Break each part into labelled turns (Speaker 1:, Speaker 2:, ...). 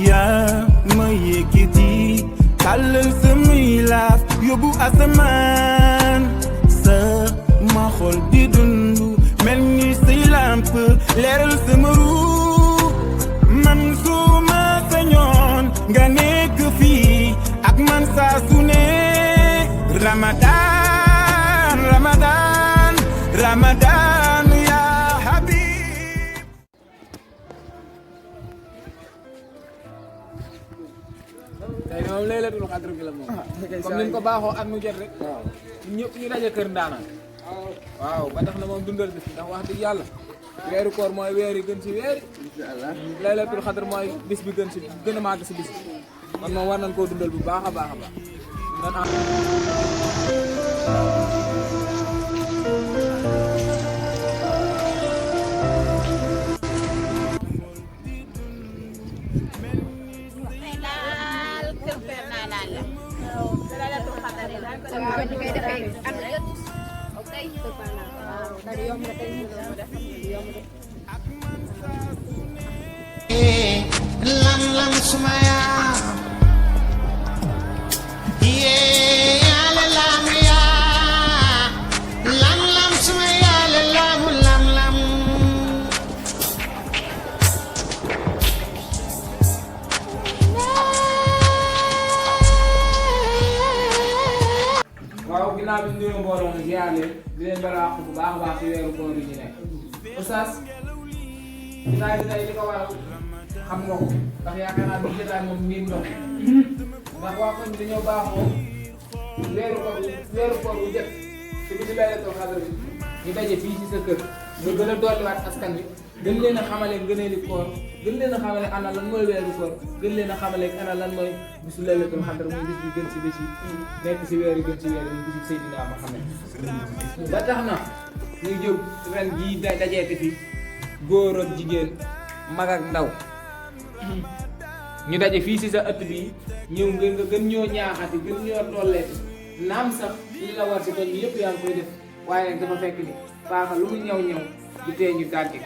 Speaker 1: yaa ma yëkkati tàllal samay laaf yóbbu asamaan sama xol di dundu mel ni say lamp leeral sama ruux man su ma sañoon nga nekk fii ak man saa su ne Ramadan Ramadan Ramadan ya habib.
Speaker 2: tey moom laylatul xadr bi la moom comme ni ñu ko baaxoo at mu jot rek ñëpp ñu daje kër Ndaanaan waaw ba tax na moom dundal bis ndax wax dëgg yàlla weeru koor mooy weer yi gën ci weer yi laylatul xadr mooy bis bi gën a màgg si bis bi kon moom war nañ koo dundal bu baax a baax a baax
Speaker 3: lam lam sumaya ye ala lam ya lam lam sumaya lam lam lam
Speaker 2: waaw ginnaaw bi ñu nuyoo mbooloo mi ziar leen di leen balaax bu baax a baax ci weeru koor yi ñu nekk oustaz jotaay bi tey li ko waral xam nga ko ndax yaakaar naa bi jotaay moom miin ndox ndax waa kon dañoo baaxoo weeru koor bu jot ci bi ci laylatul xadr bi ñu daje fii ci sa kër nga gën a dolliwaat askan bi gën leen a xamale ngëneeli koor gën leen a xamale ana lan mooy weeru koor gën leen a xamale ana lan mooy bisu laylatul xadr muy bis bi gën ci bis yi nekk ci weer yi gën ci weer yi bisu Seydina Muhammad ba tax na ñuy jóg ren jii dajeete fi góor ak jigéen mag ak ndaw ñu daje fii ci sa ëtt bi ñëw nga gën ñoo ñaaxati gën ñoo tolleeti naam sax li la war ci doon ñu yëpp yaa ngi koy def waaye nag dafa fekk ni paaka lu mu ñëw du tee ñu dàgge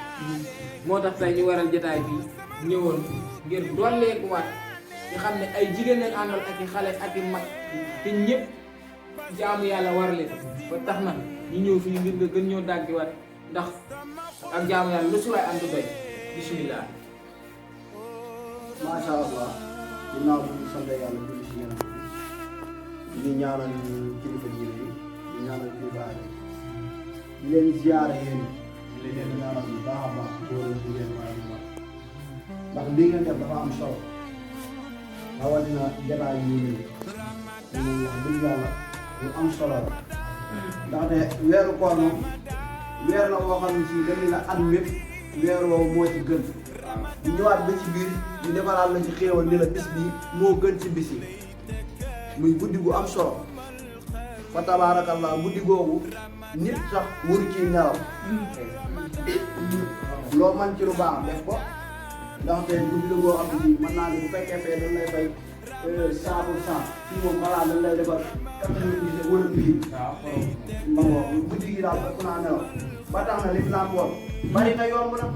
Speaker 2: moo tax tey ñu waral jotaay bi ñëwoon ngir dolleekuwaat nga xam ne ay jigéen lañ àndal ak i xale ak i mag te ñëpp jaamu yàlla war leen ba tax na ñu ñëw fii ngir nga gën ñoo dàggewaat ndax ak jaamu yàlla lu si waay am du doy bismillah.
Speaker 4: macha allah ginnaaw bi ñu sant yàlla julli si yéen di ñaanal kilifa diine yi di ñaanal kilifa aada di leen ziare yéen di leen ñaanal bu baax a baax góor di leen waaye bu baax ndax lii ngeen def dafa am solo rawatina jataay yi nii moom wax dëgg yàlla lu am solo la ndaxte weeru koor moom weer la woo xam ne si dañu la at mépp weer woowu moo ci gën di ñëwaat ba ci biir ñu defaraat la ci xéewal ni la bis bi moo gën ci bis yi muy guddi gu am solo fa tabaarakallah guddi googu nit sax waru ci nelaw loo man ci lu baax def ko ndaxte guddi la goo xam ne mën naa ne bu fekkee fee dañ lay fay 100% fii moom xalaat dañ lay defar 90 wala 1000 ma ngo guddi gi daal ëpp naa nelaw ba tax na li fi làmboon bari na yomb na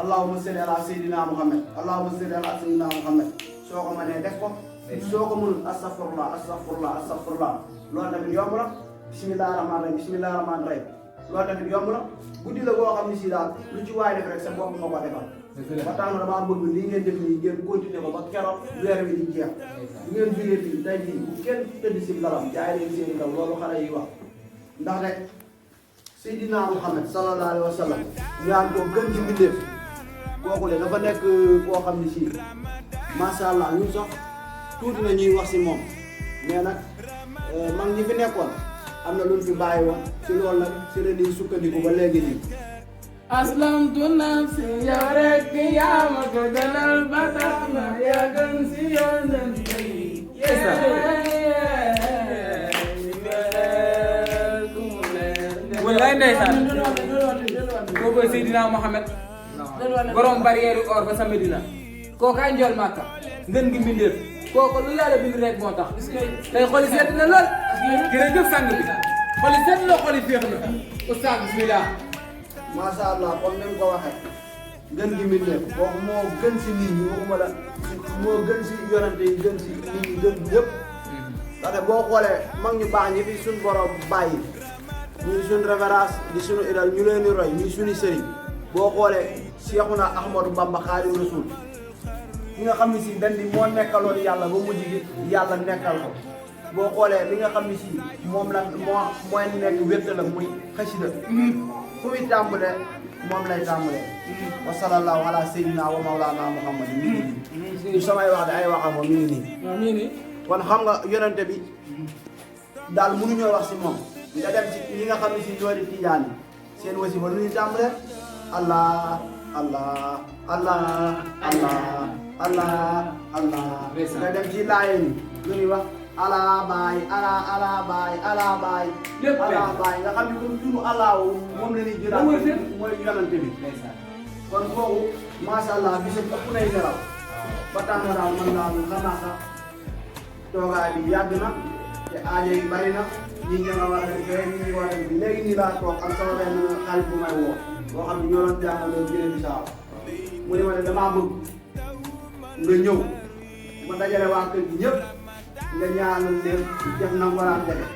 Speaker 4: allahumma salli ala sayyidina muhammad allahumma salli ala sayyidina muhammad soo ko mënee def ko soo ko mënul astaghfirullah astaghfirullah astaghfirullah loolu tamit yomb na bismillahir rahmanir rahim bismillahir rahmanir rahim loolu tamit yomb na guddi la boo xam ne si daal lu ci waay def rek sa bopp nga ko defal ba tax na damaa bëgg lii ngeen def nii ngeen continuer ko ba keroog weer wi di jeex bu ngeen jógee fii tey jii bu kenn tëdd si lalam jaay leen seen i kaw loolu xale yi wax ndax rek sayyidina muhammad sallallahu alayhi wa sallam ñaan ko gën ci mbindeef kooku le dafa nekk koo xam ne si macha allah ñun sax tuuti na ñuy wax si moom mais nag mag ñi fi nekkoon am na lu ñu fi bàyyi woon si loolu nag si la ñuy sukkandiku ba léegi nii.
Speaker 2: aslamtu nafsi yow rek yaa ma ko gënal ba tax na yaa gën si yoonam yi. wallaay ndeysaan kooku Seydina Mohamed borom barrière or ba sa Medina kookaay njool Màkka ngën gi mbindeef kooku lu yàlla bind rek moo tax tey xoli seet na lool jërëjëf sang bi xoli seet na xoli féex na oustaz bismillah
Speaker 4: macha allah comme ni nga ko waxee gën gi mbindeef kooku moo gën si nit ñi waxuma la moo gën si yonante yi gën si nit ñi gën ñëpp. ndaxte boo xoolee mag ñu baax ñi fi suñ borom bàyyi ñuy suñ référence di suñu idole ñu leen di roy ñuy suñu sëriñ boo xoolee Seexuna Ahmadu Bamba Xaadimu Rasuul ki nga xam ne si dañ ni moo nekkaloon yàlla ba mujj gi yàlla nekkal ko boo xoolee li nga xam ne si moom la mooy nekk wéttalam muy xasida fu muy tàmbalee moom lay tàmbalee wa sallallahu ala sayyidina wa mawlana Muhammad du samay wax de ay waxam moom mi ngi nii kon xam nga yonente bi daal mënuñoo wax si moom nga dem si ñi nga xam ne si ñoo di tijaan yi seen wasifa lu ñuy tàmbalee allah allah allah allah allah allah nga dem ci laayeen yi lu ñuy wax ala baay ala baay ala baay ala baay nga xam ne comme turu allah moom la ñuy jëlaat mooy yonente bi kon foofu macha allah bisam ëpp nay nelaw ba tax na daal man daal xam naa sax toogaay bi yàgg na te aajo yi bari na ñi nga war a defee ñi ngi war a def léegi nii laa toog am sama benn xarit bu may woo boo xam ne ñoo doon jàngaloo Guinée Bissau mu ne ma ne damaa bëgg nga ñëw ma dajale waa kër gi ñëpp nga ñaanal leen def na nga daan defe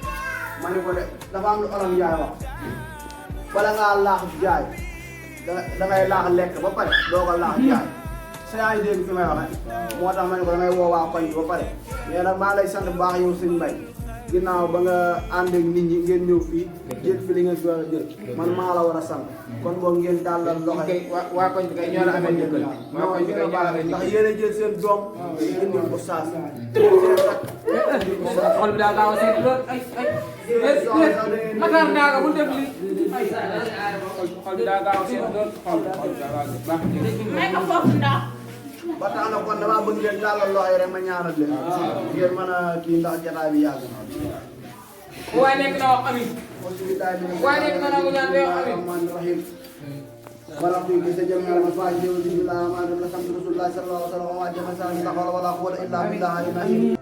Speaker 4: ma ne ko de dafa am lu olof yaay wax bala ngaa laax jaay da ngay laax lekk ba pare doo ko laax jaay sa yaa ngi dégg fi may waxe moo tax ma ne ko damay woo waa koñ ba pare mais nag maa lay sant bu baax yow sëñ Mbaye ginnaaw ba nga ànd ak nit ñi ngeen ñëw fii jël fi li ngeen fi war a jël man maa la war a sant kon boog ngeen tàllal loxo yi
Speaker 2: waa koñ bi kay ñoo la amee njëkkal waa koñ bi kay ñoo la amee
Speaker 4: ndax yéen a jël seen doom indi ko saas
Speaker 2: xol bi daa gaaw a seet lool ay Matar Ndaga bu def li xol bi daa gaaw a seet lool xol bi daa gaaw a seet baax
Speaker 5: may ko foofu ndax
Speaker 4: ba tax na kon damaa bëgg ngeen tàllal loxo yi rek ma ñaanal leen ngeen mën a kii ndax jotaay bi yàgg na
Speaker 2: waaye nekk na wax amin waaye nekk na nangu ñaan day wax amin
Speaker 4: rahmaan rahim ورب بسجمع المفاجر بسم الله الرحمن الرحيم الحمد لله صلى الله عليه وسلم وما جمع سان ولا قوة إلا بالله